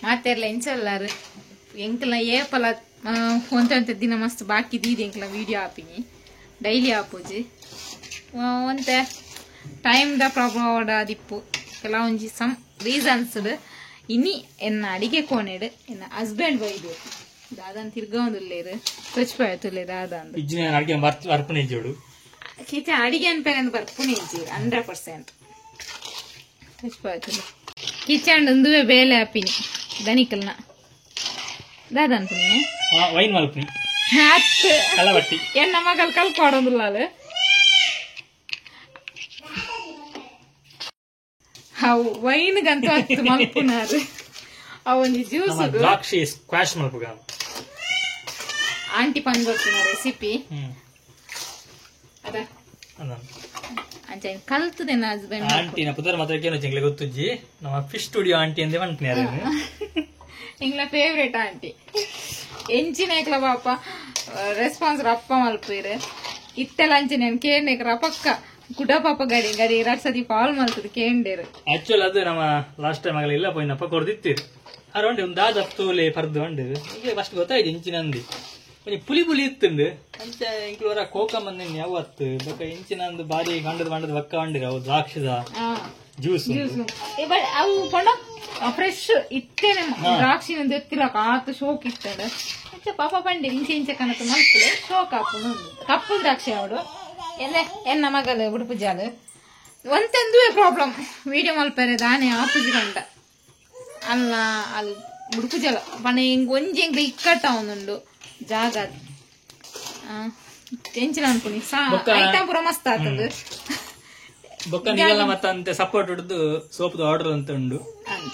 ಮಾತೆರ್ಲ ಎಂಚಲ್ಲಾರು ಎಂಕಲ ಏಪಲ ಒಂತೆ ದಿನ ಮಸ್ತ್ ಬಾಕಿ ದೀದಿ ಎಂಕಲ ವಿಡಿಯೋ ಆಪಿನಿ ಡೈಲಿ ಆಪೋಜಿ ಒಂತೆ ಟೈಮ್ the problem ಆದಿಪ್ಪು ಕೆಲವೊಂಜಿ ಸಮ್ ರೀಸನ್ಸ್ ಇನಿ ಎನ್ನ ಅಡಿಗೆ ಕೋಣೆಡು ಎನ್ನ ಹಸ್ಬೆಂಡ್ ಬೈದು ದಾದಾನ್ ತಿರ್ಗೊಂದುಲ್ಲೇರು ತೊಚ್ಪಾಯ್ತುಲ್ಲೆ ದಾದಾ ಅಂದು ಅಡಿಗೆ ಬರ್ಪುನೆ ಜೋಡು ಕಿಚನ್ ಅಡಿಗೆ ಅನ್ಪೇನೆ ಬರ್ಪುನೆ ಇಜ್ಜಿ 100% ತೊಚ್ಪಾಯ್ತುಲ್ಲೆ ಕಿಚನ್ ಒಂದುವೆ ಬೇಲೆ ಆಪಿನಿ ದನಿಕಲ್ನ ದಾದಾ ಅನ್ಪುನಿ ವೈನ್ ಮಲ್ಪುನಿ ಕಲ್ಲಬಟ್ಟಿ ಎನ್ನ ಮಗಲ್ ಕಲ್ಪಾಡೊಂದುಲ್ಲಾಲು ಅವು ವೈನ್ಗಂತೂ ಹತ್ತು ಮಲ್ಪುನಾರು ಅವೊಂಜಿ ಜ್ಯೂಸ್ ದ್ರಾಕ್ಷಿ ಸ್ಕ್ವಾಶ್ ಮಲ್ಪುಗ ಆಂಟಿ ಪಂದೊತ್ತಿನ ರೆಸಿಪಿ ಅದ ಅಂಚ ಕಲ್ತದೇನ ಹಸ್ಬೆಂಡ್ ಆಂಟಿನ ಪುದರ್ ಮಾತ್ರ ಕೇನು ಎಂಗ್ಲೆ ಗೊತ್ತುಜ್ಜಿ ನಮ್ಮ ಫಿಶ್ ಸ್ಟುಡಿಯೋ ಆಂಟಿ ಅಂದೇ ಪನ್ಪಿನಿ ಅರೇನು ಎಂಗ್ಲ ಫೇವ್ರೇಟ್ ಆಂಟಿ ಎಂಚಿನ ಎಕ್ಲ ಪಾಪ ರೆಸ್ಪಾನ್ಸ್ ರಪ್ಪ ಮಲ್ಪೀರು ಇತ್ತೆಲ್ಲ ಅಂಚಿನ ಕೇಂದ್ರ ರಪಕ್ಕ ಕುಡ ಪಾಪ ಗಡಿ ಗಡಿ ಎರಡು ಸತಿ ಕಾಲ್ ಮಲ್ತದ ಕೇಂಡೇರು ಆಕ್ಚುಲ್ ಅದು ನಮ್ಮ ಲಾಸ್ಟ್ ಟೈಮ್ ಆಗಲಿಲ್ಲ ಇಲ್ಲ ಪೋಯಿನಪ್ಪ ಕೊರ್ದಿತ್ತೀರು ಅರೊಂಡೆ ಒಂದು ದಾದ ತೋಲೆ ಪರ್ದು ಅಂಡೇರು ಈಗ ಫಸ್ಟ್ ಗೊತ್ತಾಯ್ತು ಇಂಚಿನಂದಿ ಒಂಜಿ ಪುಲಿ ಪುಲಿ ಇತ್ತುಂಡು ಅಂಚ ಎಂಕ್ಲು ವರ ಕೋಕ ಮಂದಿ ಯಾವ ಅತ್ತು ಬೊಕ ಇಂಚಿನಂದು ಬಾರಿ ಗಂಡದ ಬಂಡದ ಬಕ್ಕ ಅಂಡಿರ ಅವು ದ್ರಾಕ್ಷಿದ ಜ್ಯೂಸ್ ಅವು ಪಂಡ ಫ್ರೆಶ್ ಇತ್ತೇನೆ ದ್ರಾಕ್ಷಿನ ಎತ್ತಿಲ್ಲ ಆತ ಶೋಕ್ ಇತ್ತಂಡು ಅಂಚ ಪಾಪ ಪಂಡೆ ಇಂಚೆ ಇಂಚೆ ಕನಕ ಮಲ್ಪುಲೆ ಶೋಕ್ ಆಪುನು ಕಪ್ಪು ದ್ರಾಕ್ಷಿ ಅವಡು ಎಲ್ಲ ಎನ್ನ ಮಗಲು ಉಡುಪು ಜಾಲು ಒಂತೆಂದುವೆ ಪ್ರಾಬ್ಲಮ್ ವಿಡಿಯೋ ಮಲ್ಪರೆ ದಾನೆ ಆಪುಜಿ ಕಂಡ ಅಲ್ಲ ಅಲ್ಲಿ ಉಡುಪು ಜಾಲ ಪಣ ಹಿಂಗ್ ಒಂಜಿ ಎಂಗ್ಲ ಇಕ್ಕಟ್ಟ ಒಂದುಂಡು ಜಾಗ ಎಂಚಿನ ಅನ್ಪುನಿ ಐಟಮ್ ಪೂರ ಮಸ್ತ್ ಆತಂದು ಬೊಕ್ಕ ನೀವೆಲ್ಲ ಮತ್ತಂತೆ ಸಪೋರ್ಟ್ ಹಿಡಿದು ಸೋಪ್ದ ಆರ್ಡರ್ ಅಂತ ಉಂಡು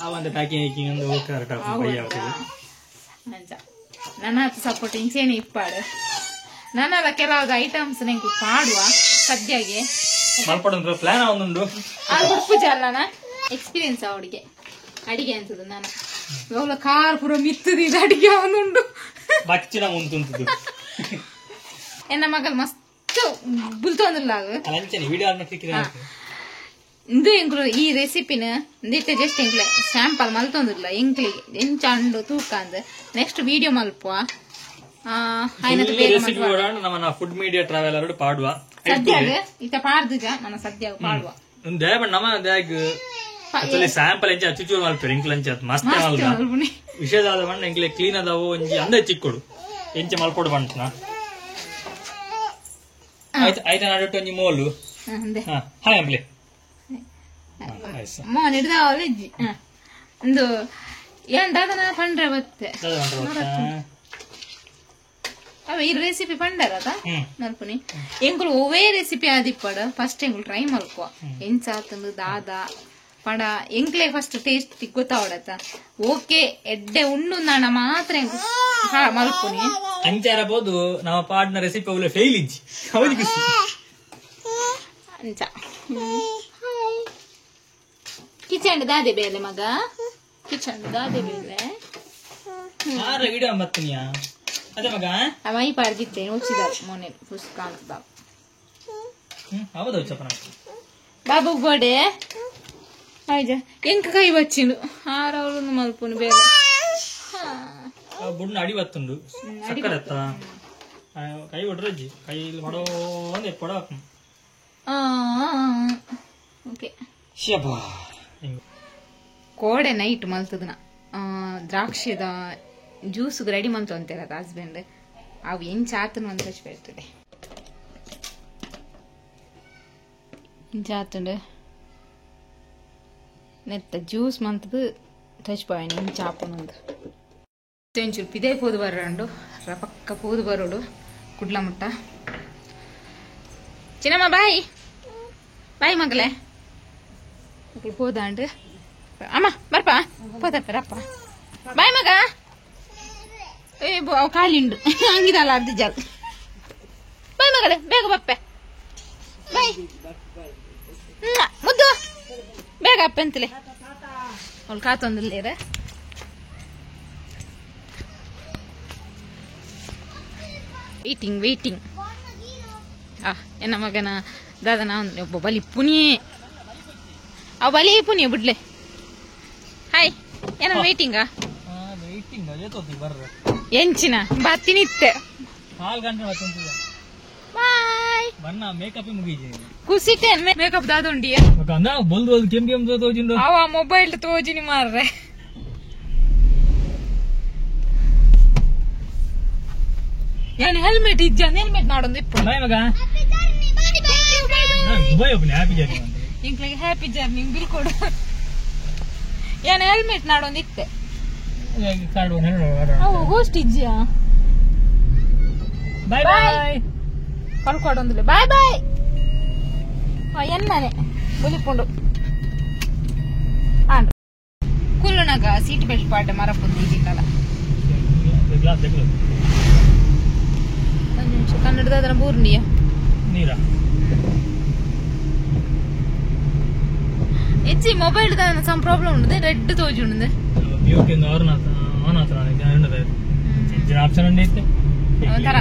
ಅವಂತ ಪ್ಯಾಕಿಂಗ್ ಗೀಕಿಂಗ್ ಅಂದು ಕರೆಕ್ಟ್ ಅಂಚ ನನ್ನ ಸಪೋರ್ಟ್ ಇಂಚೇನೆ ಇಪ್ಪಾಡು ನನ್ನೆಲ್ಲ ಕೆಲವು ಐಟಮ್ಸ್ ನಂಗೆ ಪಾಡುವ ಸದ್ಯಗೆ ಮಲ್ಪಡ ಪ್ಲಾನ್ ಒಂದುಂಡು ಅದು ಉಪ್ಪು ಜಾಲನ ಎಕ್ಸ್ಪೀರಿಯನ್ಸ್ ಅವಡಿಗೆ ಅಡಿಗೆ ಅಂತದ್ದು ನಾನು ಅವಳ ಕಾರ್ ಪೂರ ಮಿತ್ತದ ಇದು ಅಡಿಗೆ ಒಂದುಂಡು ಬಚ್ಚಿನ ಮುಂತುಂಟು ಎನ್ನ ಮಗಲ್ ಮಸ್ತ್ ಬುಲ್ತೊಂದಿಲ್ಲ ಇಂದು ಎಂಕ್ಲು ಈ ರೆಸಿಪಿನ ಇಂದಿತ್ತೆ ಜಸ್ಟ್ ಎಂಕ್ಲೆ ಸ್ಯಾಂಪಲ್ ಮಲ್ತೊಂದಿಲ್ಲ ಎಂಕ್ಲಿಗೆ ಎಂಚ ಅಂಡು ತೂಕ ಅಂದ್ ನೆಕ್ಸ್ಟ್ ವಿಡಿಯೋ ಮಲ್ಪುವ ಫುಡ್ ಮೀಡಿಯಾ ಟ್ರಾವೆಲರ್ ಪಾಡುವ ಸದ್ಯಾಗ ಇತ್ತ ಪಾಡ್ದುಜ ನನ್ನ ಸದ್ಯಾಗ ಪಾಡುವ ಸ್ಯಾಂಪಲ್ ಎಂಚ ಚುಚೂರು ಮಲ್ಪೇರು ಎಂಕ್ಲ ಅಂಚ ಮಸ್ತ್ ಮಲ್ದ ವಿಷಯದಾದ ಬಣ್ಣ ಎಂಕ್ಲೆ ಕ್ಲೀನ್ ಅದಾವು ಒಂಜಿ ಅಂದ ಚಿಕ್ಕೊಡು ಎಂಚ ಮಲ್ಪೊಡು ಬಂಟನ ಆಯ್ತು ನಡುಟ್ಟು ಒಂಜಿ ಮೋಲು ಹಾಯ್ ಅಂಬ್ಲೆ ಮೋನ್ ಹಿಡ್ದಾವಲ್ಲ ಇಜ್ಜಿ ಒಂದು ಏನ್ ದಾದನ ಪಂಡ್ರೆ ಬತ್ತೆ ಅವ ಈ ರೆಸಿಪಿ ಪಂಡಾರ ಮಲ್ಪುನಿ ಎಂಕುಲು ಒವೇ ರೆಸಿಪಿ ಆದಿಪ್ಪಡ ಫಸ್ಟ್ ಎಂಕುಲು ಟ್ರೈ ಮಲ್ಕುವ ಎಂಚ ಆತಂದು ದಾದಾ ಪಡ ಎಂಕ್ಲೆ ಫಸ್ಟ್ ಟೇಸ್ಟ್ ಗೊತ್ತಾವಡತ್ತ ಓಕೆ ಎಡ್ಡೆ ಉಂಡು ನಾಣ ಮಾತ್ರ ಮಲ್ಪುನಿ ಅಂಚಾರಬಹುದು ನಮ್ಮ ಪಾಡ್ನ ರೆಸಿಪಿ ಅವಳೆ ಫೇಲ್ ಇಜ್ಜಿ ಹೌದು ಖುಷಿ ಅಂಚ ಕಿಚನ್ ದಾದೆ ಬೇಲೆ ಮಗ ಕಿಚನ್ ದಾದೆ ಬೇಲೆ ಆರ ವಿಡಿಯೋ ಮತ್ತನಿಯಾ ಅದೇ ಮಗ ಮೈ ಪಾಡ್ದಿತ್ತೇನೆ ಉಚ್ಚಿದ ಮೊನ್ನೆ ಪುಸ್ತಕ ಅಂತ ಹೌದು ಚಪ್ಪನ ಬಾಬು ಗೋಡೆ ಆಯ್ಜ ಎಂಕ ಕೈ ಬಚ್ಚಿಂಡು ಆರವಳು ಮಲ್ಪುನು ಬೇಲೆ ಬುಡ್ನ ಅಡಿ ಬತ್ತುಂಡು ಸಕ್ಕರೆ ಅತ್ತ ಕೈ ಹೊಡ್ರಜ್ಜಿ ಕೈ ಹೊಡೋ ಒಂದು ಎಪ್ಪಡ ಓಕೆ ಶಬಾ ಕೋಡೆ ನೈಟ್ ಮಲ್ತದನ ದ್ರಾಕ್ಷಿದ ಜ್ಯೂಸ್ ರೆಡಿ ಮಂತು ಅಂತೀರ ಹಸ್ಬೆಂಡ್ ಅವು ಎಂಚ ಆತನು ಅಂತ ಬೆಳ್ತದೆ ಎಂಚ ಆತುಂಡು ನೆತ್ತ ಜ್ಯೂಸ್ ಮಂತದು ಟಚ್ ಬಾಯ್ ಎಂಚ ಆಪುನಂದು ಒಂಚೂರು ಪಿದೆ ಪೋದು ಬರಂಡು ರಪಕ್ಕ ಪೋದು ಬರೋಡು ಕುಡ್ಲ ಮುಟ್ಟ ಚಿನ್ನಮ್ಮ ಬಾಯ್ ಬಾಯ್ ಮಗಳೇ ಮಗಳು ಹೋದಾಂಡು ಅಮ್ಮ ಬರ್ಪ ಪೋದಪ್ಪರಪ್ಪ ಬಾಯ್ ಮಗ ಏ ಅವು ಖಾಲಿ ಉಂಡು ಹಂಗಿದಲ್ಲ ಅರ್ಧ ಜಾಗ ಬಾಯ್ ಮಗಳೇ ಬೇಗ ಬಪ್ಪೆ ಬಾಯ್ ಮುದ್ದು ಬೇಗ ಅಪ್ಪೆ ಅಂತಲೇ ಅವಳು ಕಾತೊಂದಿಲ್ಲೇರ ವೇಟಿಂಗ್ ವೇಟಿಂಗ್ ಆ ಎನ್ನ ಮಗನ ದಾದನ ಒಬ್ಬ ಬಲಿ ಪುನಿಯೇ ಅವ್ ಬಲಿ ಪುನಿಯ ಬಿಡ್ಲೆ ಹಾಯ್ ಏನ ವೇಟಿಂಗಾ ಎಂಚಿನ ಬತ್ತಿನಿತ್ತೆ ಕಾಲ್ ಗಂಟೆ ಬತ್ತುಂಟು ಬಾಯ್ ಬಣ್ಣ ಮೇಕಪ್ ಮುಗಿಜಿ ಕುಸಿಟೆ ಮೇಕಪ್ ದಾದುಂಡಿಯ ಅಂದ ಬೊಲ್ದು ಬೊಲ್ದು ಕೆಂಪು ಕೆಂಪು ತೋಜಿಂಡು ಅವ ಮೊಬೈಲ್ ತೋಜಿನಿ ಮಾರ್ರೆ ಯಾನ್ ಹೆಲ್ಮೆಟ್ ಇಜ್ಜ ಹೆಲ್ಮೆಟ್ ನಾಡೊಂದು ಇಪ್ಪು ಬಾಯ್ ಮಗ ದುಬೈ ಒಬ್ಬನೇ ಹ್ಯಾಪಿ ಜರ್ನಿ ಇಂಕ್ಲಿಗೆ ಹ್ಯಾಪಿ ಜರ್ನಿ ಬಿಲ್ ಕೊಡು ಯಾನ್ ಹೆಲ್ಮೆಟ್ ನಾಡೊಂದು ಇತ್ತೆ ಕಾರ್ಡ್ ಅವು ಗೋಸ್ಟ್ ಇಜ್ಜಿಯಾ ಬಾಯ್ ಬಾಯ್ ಕಲ್ಕೊಡೊಂದುಲೆ ಬಾಯ್ ಬಾಯ್ ಎನ್ನನೆ ಬುಲಿಪುಂಡು ಆಂಡ್ ಕುಲ್ಲುನಗ ಸೀಟ್ ಬೆಲ್ಟ್ ಪಾಡ ಮರಪುಂದು ಈಜಿಲ್ಲಲ್ಲ ಗ್ಲಾಸ್ ದೆಗ್ಲು ಒಂದು ನಿಮಿಷ ಕನ್ನಡದ ಅದನ್ನ ಬೂರ್ನಿಯ ನೀರಾ ಹೆಚ್ಚಿ ಮೊಬೈಲ್ ಸಮ್ ಪ್ರಾಬ್ಲಮ್ ಉಂಟು ರೆಡ್ ತೋಜುಂಡು ಬ್ಯೂಟಿ ಆನ್ ಆತನ ಆಪ್ಷನ್ ಉಂಟು ಒಂಥರ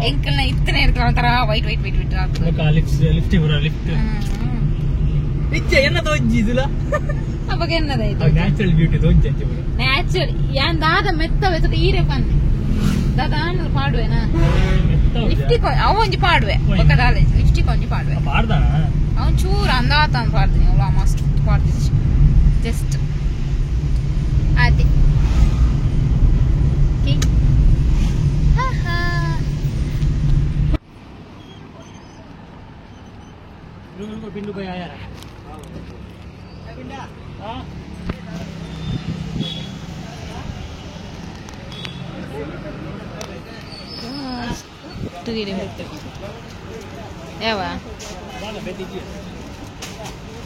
ಎಂಕಲ್ನ ಇತ್ತನೇ ಇರ್ತದೆ ಒಂಥರ ವೈಟ್ ವೈಟ್ ವೈಟ್ ವೈಟ್ ಆಗ್ತದೆ ಲಿಫ್ಟ್ ಲಿಫ್ಟ್ ಬರ ಲಿಫ್ಟ್ ಇಚ್ಚೆ ಎನ್ನ ತೋಜಿದುಲ ಅವಾಗ ಎನ್ನದಾಯ್ತು ನ್ಯಾಚುರಲ್ ಬ್ಯೂಟಿ ತೋಜಿ ಅಂಚೆ ಬರ ನ್ಯಾಚುರಲ್ ಯಾನ್ ದಾದ ಮೆತ್ತ ವೆತಕ ಈರೆ ಪನ್ನೆ ದಾದ ಆಂಡ್ಲ ಪಾಡುವೆನಾ ಲಿಪ್ಟಿಕ್ ಅವ ಒಂಜಿ ಪಾಡುವೆ ಬೊಕ್ಕ ದಾದ ಲಿಪ್ಸ್ಟಿಕ್ ಒಂಜಿ ಪಾಡುವೆ ಪಾಡ್ದಾನ ಅವನ್ ಚೂರು ಅಂದಾತಾನ್ ಪಾಡ್ದಿನಿ ಅವಳ ಮಸ್ತ್ ಪಾಡ್ದಿಚ್ಚಿ ಜಸ್ಟ್ ಅದೇ बिंदु भाई आया है ಯಾವ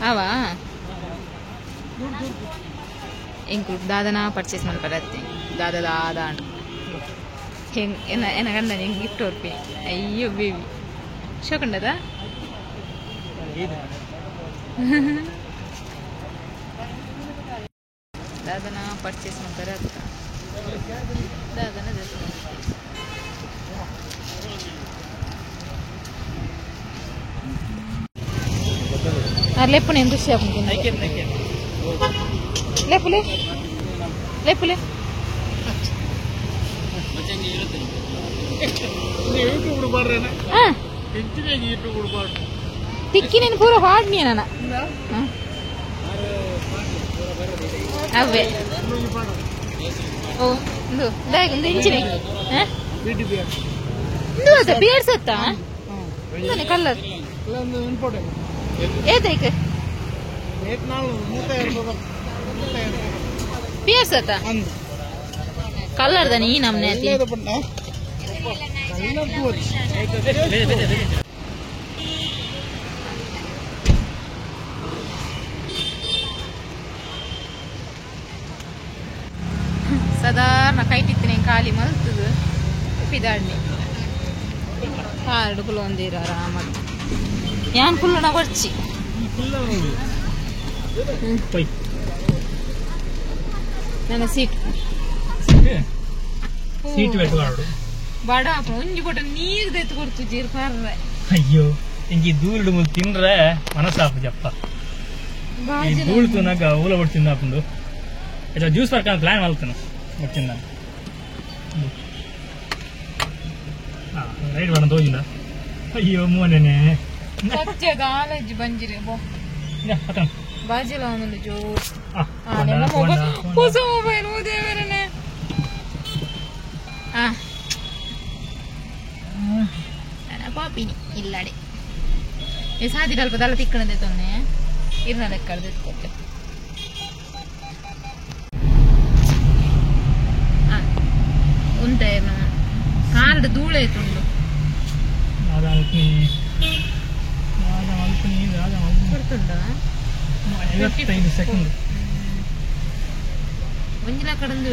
ಅವ ಎಂಕು ದಾದನ ಪರ್ಚೇಸ್ ಮಲ್ಪರತ್ತೆ ದಾದ ದಾದ ಅಂಡ್ ಹೆಂಗ್ ಎನ್ನ ಎನ್ನ ಗಂಡ ಹೆಂಗ್ ಗಿಫ್ಟ್ ಕೊರ್ಪಿ ಅಯ್ಯೋ ಬೇಬಿ ಶೋಕಂಡದ ದಾದನ ಪರ್ಚೇಸ್ ಮಾಡ್ತಾರೆ ಅತ್ತ ದಾದನ ಲೆಪ್ಪು నేను ಖುಷಿ ಆಗ್ತೀನಿ ಲೆಪ್ಪುಲೆ ಲೆಪ್ಪುಲೆ ತಿಕ್ಕಿ నేను ಪೂರ ಹಾಡ್ನಿ ನಾನು ಅವೇ ಓ ಇಂದು ಇಂದು ಇಂಚಿನ ಇಂದು ಅದ ಬಿಯರ್ಸ್ ಅತ್ತ ಇಂದನೆ ಕಲರ್ ಏತೈಕ್ ಬಿಯರ್ಸ್ ಅತ್ತ ಕಲರ್ ದಾನಿ ಈ ನಮ್ನೆ ಅತಿ ಸಾಧಾರಣ ಕೈಟಿತ್ತಿನ ಖಾಲಿ ಮಲ್ತದು ಪಿದಾಡ್ನಿ ಕಾರ್ಡ್ ಕುಲೊಂದಿರ ಆರಾಮಾಗಿ ಯಾನ್ ಕುಲ್ಲುನ ಬರ್ಚಿ ನನ್ನ ಸೀಟ್ ಸೀಟ್ ಬೆಟ್ ಕಾರ್ಡು ಬಡ ಒಂಜಿ ಕೊಟ್ಟ ನೀರು ದೆತ್ತು ಕೊಡ್ತು ಜೀರ್ ಪಾರ್ರೆ ಅಯ್ಯೋ ಇಂಕಿ ದೂರಡು ಮುಲ್ ತಿಂದ್ರೆ ಮನಸ್ಸಾಪು ಜಪ್ಪ ಈ ಧೂಳು ತಿನ್ನಾಕ ಊಲ ಬಿಟ್ಟು ತಿಂದಾಪುಂಡು ಜ್ಯೂಸ್ ಪರ್ಕ ಪ್ಲಾನ್ ಮಲ್ತನು వచ్చింದ ರೈಟ್ വേണം ತೋಜಿಂದ ಅಯ್ಯೋ ಮೋನೆನೆ ಸತ್ಯ ಬಂಜಿರಿ ಬೋ ಬಾಜಿಲ ಒಂದೊಂದು ಜೋ ಹೊಸ ಮೊಬೈಲ್ ಓದೇವರನೆ ಪಾಪಿನಿ ಇಲ್ಲಾಡೆ ಈ ಸಾದಿ ಅಲ್ಪ ದಲ್ಲ ತಿಕ್ಕಣದೆ ತೊನ್ನೆ ಇರ್ನ ಲೆಕ್ಕಡ್ದು ಎತ್ಕೊಟ್ಟೆ ಉಂಟೆ ಕಾರ್ಡ್ ಧೂಳೆ ತುಂಡು ಒಂಜಿಲ ಕಡಂದು